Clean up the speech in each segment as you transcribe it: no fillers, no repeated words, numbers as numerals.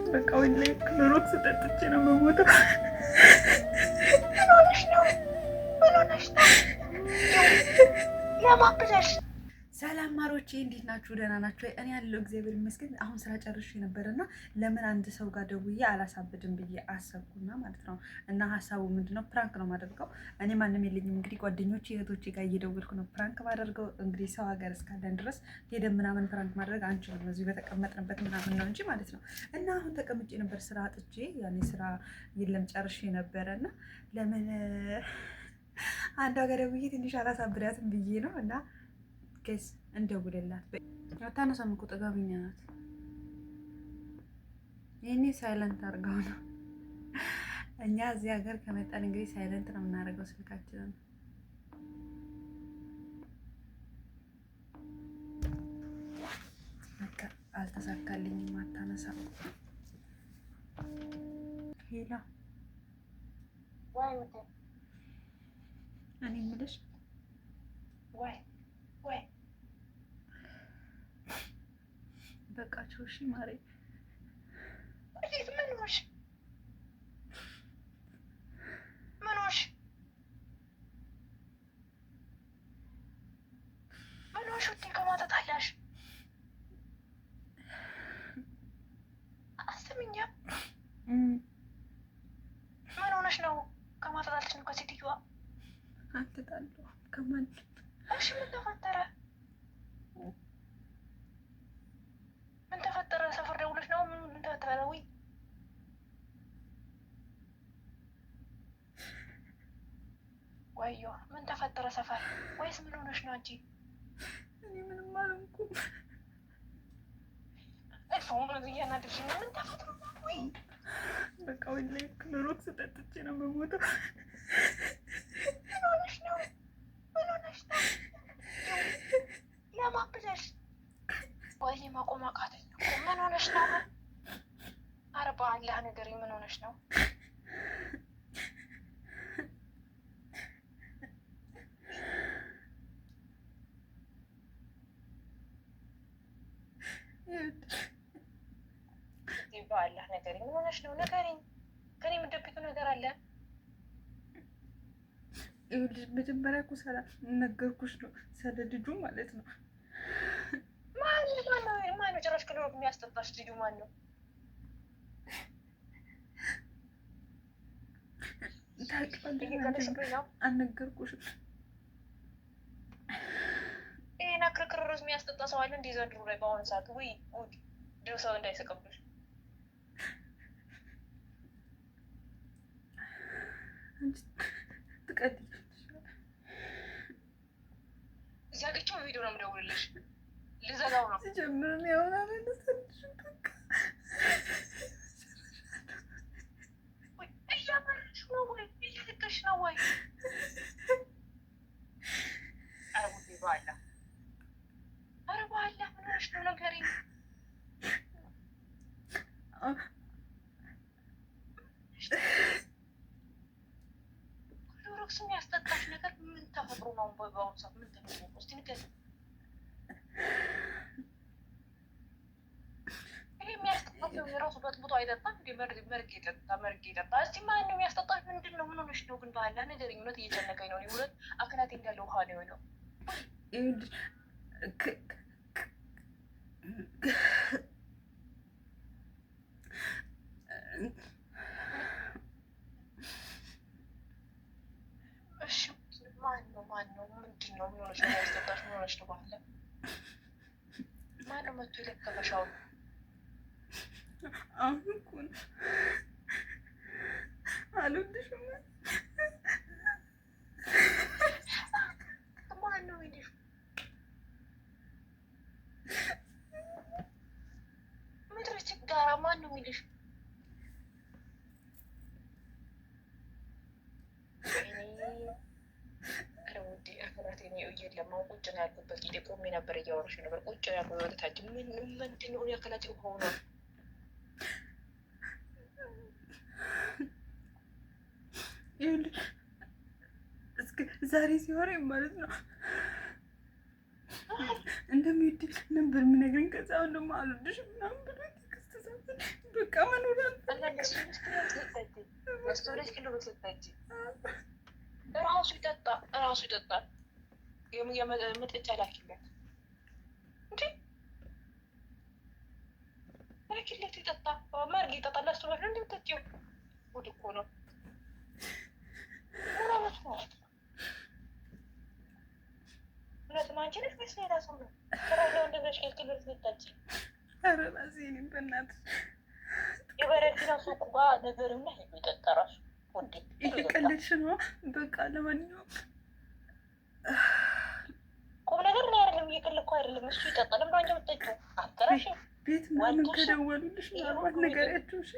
በቃ ወላሂ ክሎሮክስ ጠጥቼ ነው የምሞተው። ምን ሆነሽ ነው? ምን ሆነሽ ነው? ለማን ብለሽ? ሰላም ማሮቼ፣ እንዴት ናችሁ? ደህና ናችሁ? እኔ ያለው እግዚአብሔር ይመስገን። አሁን ስራ ጨርሼ ነበርና ለምን አንድ ሰው ጋር ደውዬ አላሳብድም ብዬ አሰብኩና ማለት ነው። እና ሀሳቡ ምንድነው? Prank ነው የማደርገው። እኔ ማንም የለኝም እንግዲህ ጓደኞቼ እህቶቼ ጋር እየደወልኩ ነው prank ማደርገው። እንግዲህ ሰው ሀገር እስካለን ድረስ ሄደን ምናምን prank ማድረግ አንችልም፣ እዚሁ በተቀመጥንበት ምናምን ነው እንጂ ማለት ነው። እና አሁን ተቀምጬ ነበር ስራ አጥቼ፣ ያኔ ስራ የለም ጨርሼ ነበረ እና ለምን አንዷ ጋር ደውዬ ትንሽ አላሳብዳትም ብዬ ነው እና guys እንደውልላት። አታነሳም እኮ ጥጋበኛ ናት። ይህኔ silent አድርገው ነው። እኛ እዚህ ሀገር ከመጣን እንግዲህ silent ነው የምናደርገው ስልካችንን። በቃ አልተሳካልኝም። አታነሳም። Hello፣ እኔ የምልሽ በቃቸው። እሺ ማሬ፣ ምን ሆንሽ? ምን ሆንሽ? ምን ሆንሽ? ውዴ ከማን ተጣላሽ? አስሚኛ፣ ምን ሆነሽ ነው? ከማን ተጣልተሽ ነው? ከሴትዮዋ አልተጣላሁም ከማንም። እሺ ምን ተፈጠረ? ምን ተፈጠረ? ሰፈር ደውለሽ ነው? ምን ተፈጠረ? ውይ ወዮ ምን ተፈጠረ ሰፈር? ወይስ ምን ሆነሽ ነው አንቺ? እኔ ምንም አልሆንኩም። እያናደድሽኝ ነው። ምን ተፈጥሮ ነው? ውይ በቃ ወላሂ ክሎሮክስ ጠጥቼ ነው የምሞተው። ምን ሆነሽ ነው? ምን ሆነሽ ነው? ለማን ብለሽ? ወይ ማቆም አቃተኝ እኮ። ምን ሆነሽ ነው? ኧረ በአላህ ንገሪኝ፣ ምን ሆነሽ ነው? በአላህ ንገሪኝ፣ ምን ሆነሽ ነው? ንገሪኝ። ከእኔ የምትደብቂው ነገር አለ? ይኸውልሽ መጀመሪያ እኮ ነገርኩሽ ነው ስለ ልጁ ማለት ነው። ማነው ጭራሽ ክሎሮክስ የሚያስጠጣሽ ልጁ ማን ነው? ታውቂዋለሽ፣ አልነገርኩሽም። ይሄን ክርክር የሚያስጠጣ ሰው አለ እንዲህ ዘንድሮ ላይ በአሁኑ ሰዓት? ውይ ጉድ! ድሮ ሰው እንዳይስቅብሽ። ትቀልጃለሽ። ዘግቼው ቪዲዮ ነው የምደውልልሽ። ልዘጋው ነው ሲጀምር እኔ አሁን አላነሳልሽም። በቃ እያበረሽ ነው ወይ እየለቀሽ ነው ወይ? ኧረ ጉዴ በአላህ! ኧረ በአላህ ምን ሆነሽ ነው? ንገሪኝ። ክሎሮክስ የሚያስጠጣሽ ነገር ምን ተፈጥሮ ነው? በአሁኑ ሰዓት ምን ተፈጥሮ ነው? እስኪ ንገሪኝ። ይሄ የሚያስጠጣው የራሱ በጥብጦ አይጠጣም እንዴ? መርጌ ጠጣ፣ መርጌ ጠጣ። እስቲ ማን ነው የሚያስጠጣሽ? ምንድን ነው? ምን ሆነሽ ነው ግን? በአላህ ንገሪኝ። እውነት እየጨነቀኝ ነው። እውነት አክላቴ እንዳለ ውሃ ነው የሆነው። ይኸውልሽ እሺ ማን ነው? ማን ነው? ምንድን ነው? ምን ሆነሽ ነው የሚያስጠጣሽ? ምን ሆነሽ ነው? በአላህ ማን ነው መቶ የለከፈሽ አሁን? አሁን እኮ ነው አልወድሽም። ማን ነው የሚልሽ? ምድር ችጋራ ማን ነው የሚልሽ? ኧረ ውዴ አክብራት የለም። አሁን ቁጭ ነው ያልኩበት ጊዜ ቆሜ ነበር እያወራሽ ነበር። ቁጭ ነው ያልኩት ወደ ታች። ምንድን ነው አካላቴ ውሃ ሆኗል። ይኸውልሽ እስከ ዛሬ ሲሆን ማለት ነው እንደሚወድ ነበር የሚነግረኝ። ከዛ አሁን ደግሞ አልወድሽም ምናምን ብሎ text ጻፈልኝ። በቃ መኖር ራሱ ይጠጣ ራሱ ይጠጣል። መጠጫ ላኪለት እንዴ ላኪለት ይጠጣ፣ መርግ ይጠጣ። ለሱ በል እንዴ ጠጪው። ጉድ እኮ ነው። ምን አመት ነው? እውነትም አንቺ ነሽ ወይስ ሌላ ሰው ነው? ከራለው እንደበሽ ከልክል ጠጪ። ኧረ ራሴ እኔም በእናትሽ የበረኪና ሱቁ ጋር ነገርና ሄዶ ይጠጣ ራሱ። እየቀለድሽ ነው። በቃ ለማንኛውም ቁም ነገር ነው አይደለም፣ እየቀለድኩ አይደለም። እሱ ይጠጣል። ለምንድን ነው አንቺ የምትጠጪው? አትራሽ ቤት ምናምን ከደወሉልሽ ምናልባት ንገሪያቸው። እሺ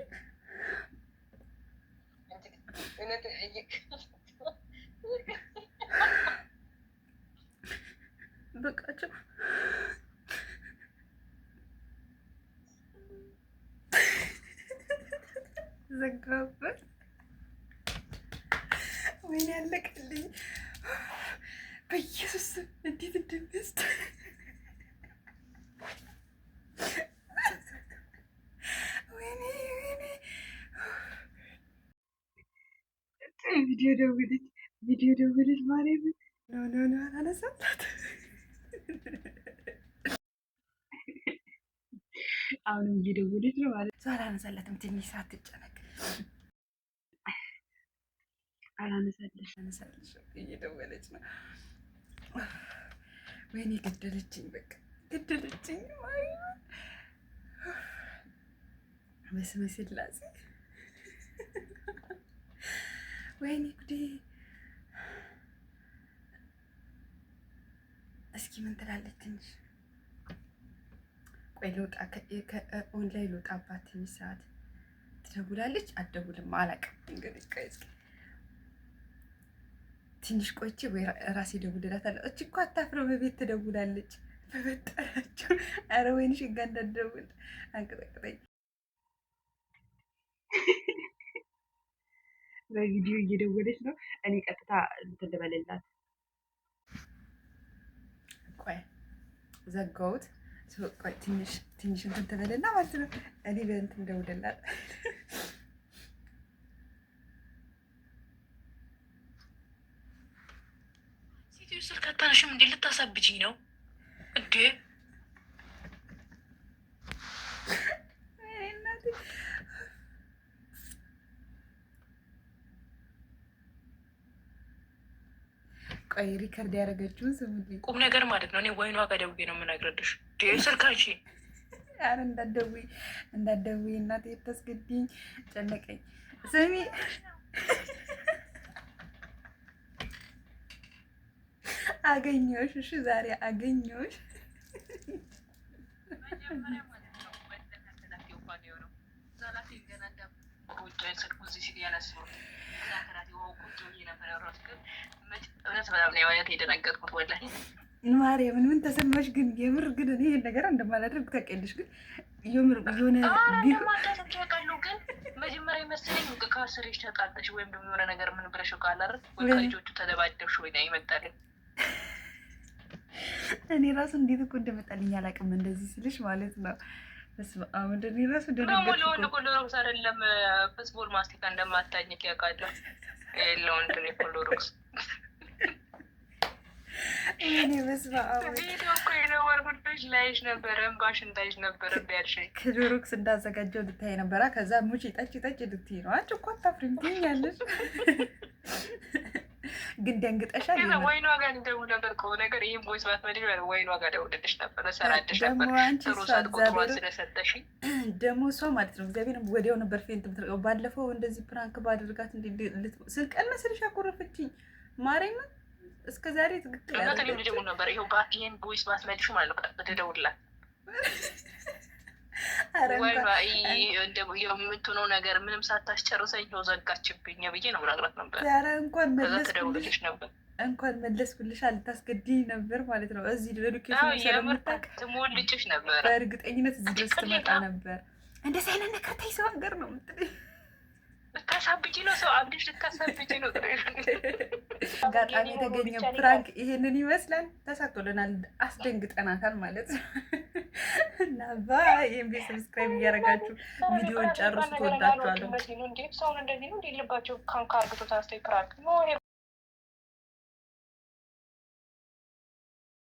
በቃቸው። ዘጋበት። ወይኔ ያለቅልኝ። በኢየሱስ እንዴት እንደሚያስጥ ወይኔ ወይኔ። ቪዲዮ ደውልች፣ ቪዲዮ ደውልች። ማርያምን no no no አላነሳላት። አሁንም እየደወለች ነው ማለት ነው። አላነሳላትም። ትንሽ ሳትጨነቅ አላነሳልሽ አነሳልሽ እየደወለች ነው። ወይኔ ገደለችኝ፣ በቃ ገደለችኝ። ማርያምን በስመ ስላሴ ወይኔ ጉዴ። እስኪ ምን ትላለች? ትንሽ ቆይ ልውጣ፣ ኦንላይን ልውጣባት። ትንሽ ሰዓት ትደውላለች አትደውልም አላውቅም። እንግዲህ ቆይ እስኪ ትንሽ ቆይቼ ወይ ራሴ እደውልላታለሁ። እች እኮ አታፍረው በቤት ትደውላለች። በበጠራቸው ኧረ ወይንሽ ጋ እንዳትደውል አንቀጠቅጠኝ። በቪዲዮ እየደወለች ነው። እኔ ቀጥታ እንትን ልበልላት። ቆይ ዘጋሁት። ቆይ ትንሽ ትንሽ እንትን ትበልና ማለት ነው። እኔ በእንትን ደውልላት። ሴትዮ ስልክ አታነሽም እንዴ? ልታሳብጂኝ ነው እንዴ? ቆይ record ያደረገችውን ስሙልኝ። ቁም ነገር ማለት ነው። እኔ ወይኗ ጋር ደውዬ ነው የምነግርልሽ። ስልክ አንሺ። ኧረ እንዳትደውይ እንዳትደውይ እናቴ ታስገድኝ፣ ጨነቀኝ። ስሚ አገኘሁሽ። እሺ ዛሬ አገኘሁሽ። ማርያምን ምን ተሰማሽ ግን? የምር ግን እኔ ይሄን ነገር እንደማላደርግ ታውቂያለሽ። ግን የምር የሆነ ግን መጀመሪያ የመሰለኝ ከስሬሽ ተጣልተሽ ወይም ደግሞ የሆነ ነገር ምን ብለሽ ቃል አይደል ወይ ከልጆቹ ተደባደብሽ ወይ ነው ይመጣልኝ። እኔ ራሱ እንዴት እኮ እንደመጣልኝ አላውቅም። እንደዚህ ስልሽ ማለት ነው። በስመ አብ እኔ ራሱ ደግሞ ለወንድ ክሎሮክስ አይደለም ፍስቦል ማስቲካ እንደማታኝክ ያውቃለሁ። ለወንድ ነው ክሎሮክስ። እኔ በስመ አብ ቪዲዮ እኮ የነበርኩልሽ ላይሽ ነበረ፣ እንባሽ እንዳይሽ ነበረ ቢያልሽኝ ክሎሮክስ እንዳዘጋጀው ልታይ ነበራ። ከዛ ሙጪ ጠጪ ጠጪ ልትይ ነው። አንቺ እኮ አታፍሪም ትይኛለሽ። ግን ደንግጠሻል። ወይኗ ጋር እንደውል ነበር ከሆነ ነገር ይህም voice ባትመልሽ ወይኗ ጋር ደውልልሽ ነበር፣ እሰራልሽ ነበር። ጥሩ ሰዓት ቁጥሯን ስለሰጠሽኝ ደግሞ እሷ ማለት ነው እግዚአብሔር ወዲያው ነበር faint የምትረቀው። ባለፈው እንደዚህ prank ባደርጋት ስንት ቀን መሰለሽ ያኮረፈችኝ ማርያምን። እስከ ዛሬ ትክክል እውነት እኔም ልደውል ነበር። ይኸው ይህን voice ባትመልሽ ማለት ነው ልደውልላት የምትሆነው ነገር ምንም ሳታስጨርሰኝ ይኸው ዘጋችብኝ ብዬ ነው እነግራት ነበር። ኧረ እንኳን ትደውልልሽ ነበር፣ እንኳን መለስኩልሽ። አልታስገድኝ ነበር ማለት ነው። እዚህ location ስለምታውቅ ትሞልጭሽ ነበር፣ በእርግጠኝነት እዚህ ድረስ ትመጣ ነበር። እንደዚህ አይነት ነገር ተይ፣ ሰው ሀገር ነው የምትለኝ። ልታሳብጂ ነው፣ ሰው አብደሽ ልታሳብጂ ነው። አጋጣሚ የተገኘ prank ይሄንን ይመስላል። ተሳክቶልናል፣ አስደንግጠናታል ማለት ነው። እና bye፣ ይህን ቤት subscribe እያደረጋችሁ ቪዲዮን ጨርሱ። ትወዳችኋለሁ። ሰውን እንደዚህ ነው እንዴ ልባቸው ካንካ አርግቶ ተነስቶ prank።